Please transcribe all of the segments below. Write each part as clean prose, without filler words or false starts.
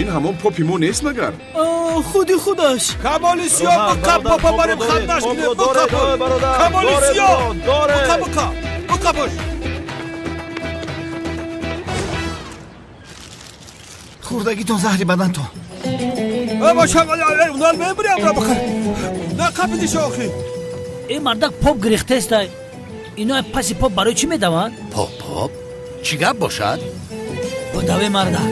Ин ҳамон попи мо нест магар? Худи худаш. Камоли сиёҳ биқаб попа барем хатнаш кунем. Биқаб. Камоли сиёҳ. Биқаб биқаб. Биқабаш. Хӯрдагитон заҳри бадантон. Унал мебурям ра бихар. Нақабиди шохи. Ин мардак поп гирехтеста. Ино паси поп барои чӣ медаванд? Поп поп? Чӣ гап бошад? Бодаве мардак.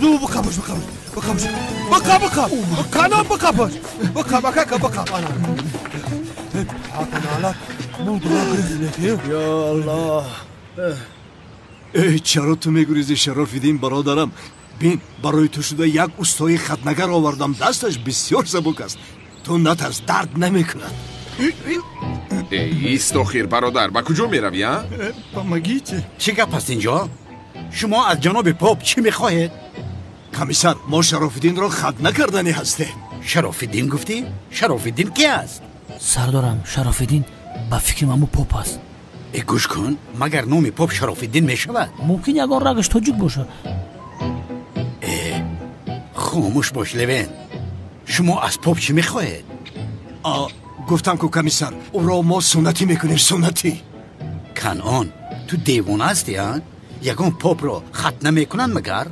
Зу бикабаш бикабаш бикабаш бикаб бикаб канам бикабаш бикаб акака бикаб ана. Ё Аллоҳ. Эй, чаро ту мегурезӣ, Шарофиддин бародарам? Бин, барои ту шуда як устои хатнагар овардам. Дасташ бисёр сабук аст. Ту натарс, дард намекунад. Эй, ист охир бародар, ба куҷо меравӣ, а? Помогите. Чӣ гап аст инҷо? Шумо аз ҷаноби поп чӣ мехоҳед? Комиссар, мо Шарофиддинро хатна карданӣ ҳастем. Шарофиддин гуфтӣ? Шарофиддин ки аст? Сардорам, Шарофиддин ба фикри мамо поп аст. Э, гӯш кун, магар номи поп Шарофиддин мешавад? Мумкин ягон рагаш тоҷик бошад. Э, хомӯш бош, Левен. Шумо аз поп чӣ мехоҳед? Гуфтам ку комиссар, ӯро мо суннатӣ мекунем, суннатӣ. Канъон, ту девона ҳастӣ, а? Ягон попро хатна мекунанд магар?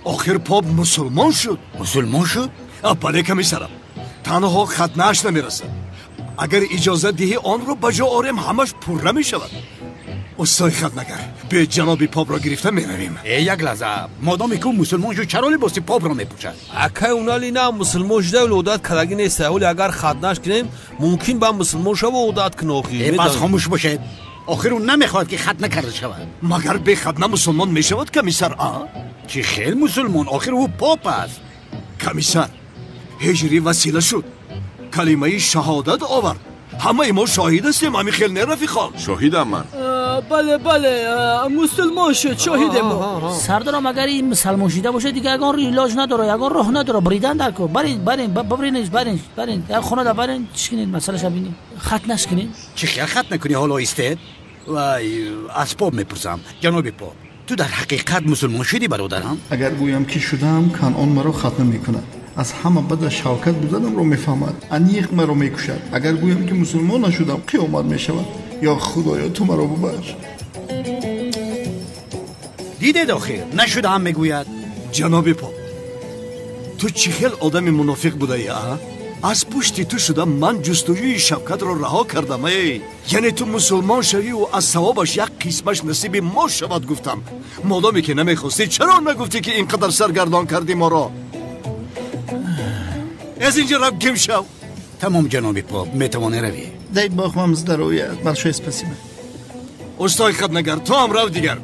Охир поп мусулмон шуд. Мусулмон шуд? Бале комиссарам, танҳо хатнааш намерасад. Агар иҷозат диҳӣ онро ба ҷо орем, ҳамаш пурра мешавад. Устои хатнагар, биё ҷаноби попро гирифта меравем. Э, як лаҳза, модоме ки ӯ мусулмон шуд, чаро либоси попро мепӯшад? Акай унали на мусулмон шуда, вале одат кардагӣ нест. Вале агар хатнаш кунем, мумкин ба мусулмон шава одат кунад охир. Э, бас хомӯш бошед. Охир ӯ намехоҳад ки хатна карда шавад. Магар бехатна мусулмон мешавад, комиссар, а? Чӣ хел мусулмон? Охир ӯ поп аст. Комиссар, ҳиҷрӣ васила шуд. Калимаи шаҳодат овард. Ҳамаи мо шоҳид ҳастем, ҳамин хел не, рафиқон? Шоҳидам ман. Бале, бале, мусулмон шуд, шоҳидем мо. Сардорам, агар ин мусалмон шида бошад, дигар ягон илоҷ надорад, ягон роҳ надорад. Бридан дар кор. Барин, барин, бибринед, барин, барин. Як хона да барин, чӣ кунед, масъалаша бинед. Хатнаш кунед. Чӣ хел хат накунӣ ҳоло истед? Вай, аз поп мепурсам. Ҷаноби поп, ту дар ҳақиқат мусулмон шудӣ, бародарам? Агар гӯям ки шудам, Канъон маро хатна мекунад. Аз ҳама бада Шавкат буданамро мефаҳмад, аниқ маро мекушад. Агар гӯям ки мусулмон нашудам, қиёмат мешавад. Ё Худоё, ту маро бубахш. Дидед охир, нашудаам мегӯяд. Ҷаноби поп, ту чӣ хел одами мунофиқ будаӣ, а? Аз пушти ту шуда ман ҷустуҷӯи Шавкатро раҳо кардам. Эй, яъне ту мусулмон шавиву аз савобаш як қисмаш насиби мо шавад гуфтам. Модоме ки намехостӣ, чаро нагуфтӣ ки ин қадар саргардон кардӣ моро? Аз инҷо рав, гим шав. Тамом, ҷаноби поп, метавонӣ равӣ. Дай Бог вам здоровья, большое спасибо. Устои хатнагар, ту ҳам рав дигар.